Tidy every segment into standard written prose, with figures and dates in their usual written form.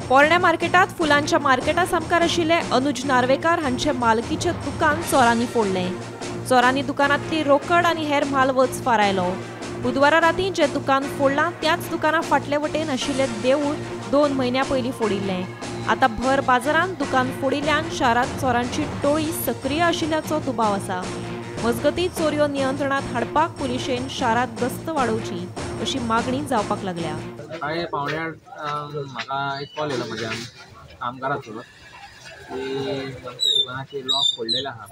पोरण्या मार्केटात फुलांच्या मार्केटा सामकार आशिल्ले अनुज नार्वेकार हांचे मालकीचें दुकान चोरांनी फोडलें. चोरांनी दुकानांतली रोकड आनी हेर म्हालवज फारायलो. बुधवारा राती जें दुकान फोडलां त्याच दुकाना फाटले वटेन आशिल्लें देवूळ 2 म्हयन्यां पयलीं फोडिल्लें. आतां भर बाजारांत दुकान फोडिल्ल्यान शारांत चोरांची टोळी सक्रीय आशिल्ल्याचो दुबाव आसा. मजगतीं चोरयो नियंत्रणांत हाडपाक पुलिशेन शारांत गस्त वाडोवची अशी मागणी जावपाक लागल्या. सकाळी 7:45 म्हाका एक कॉल येयलो म्हज्या कामगाराचो की आमच्या दुकानाचे लॉक फोडलेले आहा.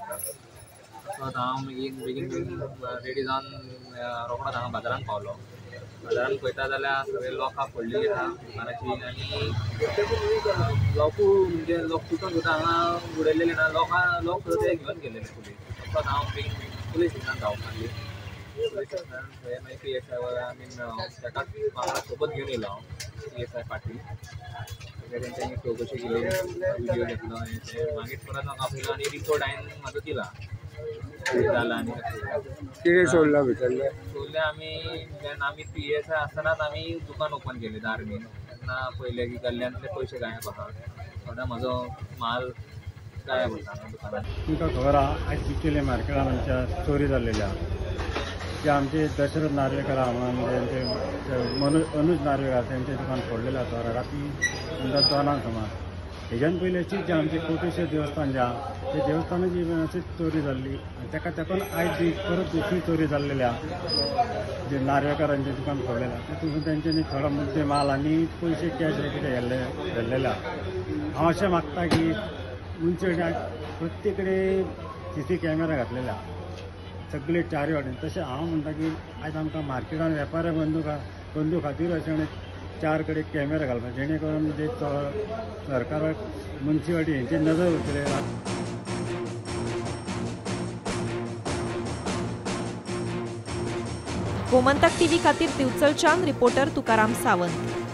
तसोच हांव बेगीन बेगीन बेगीन रेडी जावन रोकडोच हांगा बाजारान पावलो. बाजारान पळयता जाल्यार सगळे लॉकां फोडलेली आहा दुकानाची आनी लॉकूय म्हणजे लॉक तुटून सुद्दां हांगा उडयलेले ना, लॉक सुद्दां ते घेवन गेलेले पुलीस. तसोच हांव बेगीन बेगीन पुलीस स्टेशनान धांवप मारली. पुलीस स्टेशनान थंय मागीर पी एस I आमी ताका वांगडा सोबत घेवन येयलो हांव, पी एस I Patil. तेंच्यांनी चवकशी केली, व्हिडियो घेतलो हें तें. मागीर परत म्हाका आपयलो आनी रिपोर्ट हांवें म्हाजो दिला जाला. आनी कितें सोडलां भितरलें? सोडलें आमी जेन्ना आमी पी एस I आसतनाच आमी दुकान ओपन केलें दार बीन. तेन्ना पळयलें की गल्ल्यांतले पयशे गायब आहा, थोडो म्हाजो माल गायब आसा दुकानांत. तुमकां खबर आहा आयज बिचोले मार्केटान आमच्या चोरी जाल्लेली आहा. ते आमचे दशरथ नार्वेकर आहा म्हणून तेंचे अनुज नार्वेकर तेंचें दुकान फोडलेलें आसा राती अंदाज 2 सुमार. हेज्यान पयलीं अशीच जे आमचें कोटेश्वर देवस्थान जें आहा ते देवस्थानाची अशीच चोरी जाल्ली आनी ताका तेकून आयज परत दुसरी चोरी जाल्लेली आहा. जे नार्वेकारांचें दुकान फोडलेलें आहा तितून तेंच्यांनी थोडो मुद्दे माल आनी पयशे कॅश कितें व्हेल्लेले आहा. हांव अशें मागता की उंचे प्रत्येक कडेन सीसी कॅमेरा घातलेले आहा सगळे चारूय वाटेन. तशें हांव म्हणटा की आयज आमकां मार्केटान वेपारी बंधू खातीर अशें 4 कडेन कॅमेरा घालपाक, जेणे करून जे सरकाराक मुन्सिपालिटी हेंचेर नजर उरतले. गोमंतक टीव्ही खातीर दिवचलच्यान रिपोर्टर तुकाराम सावंत.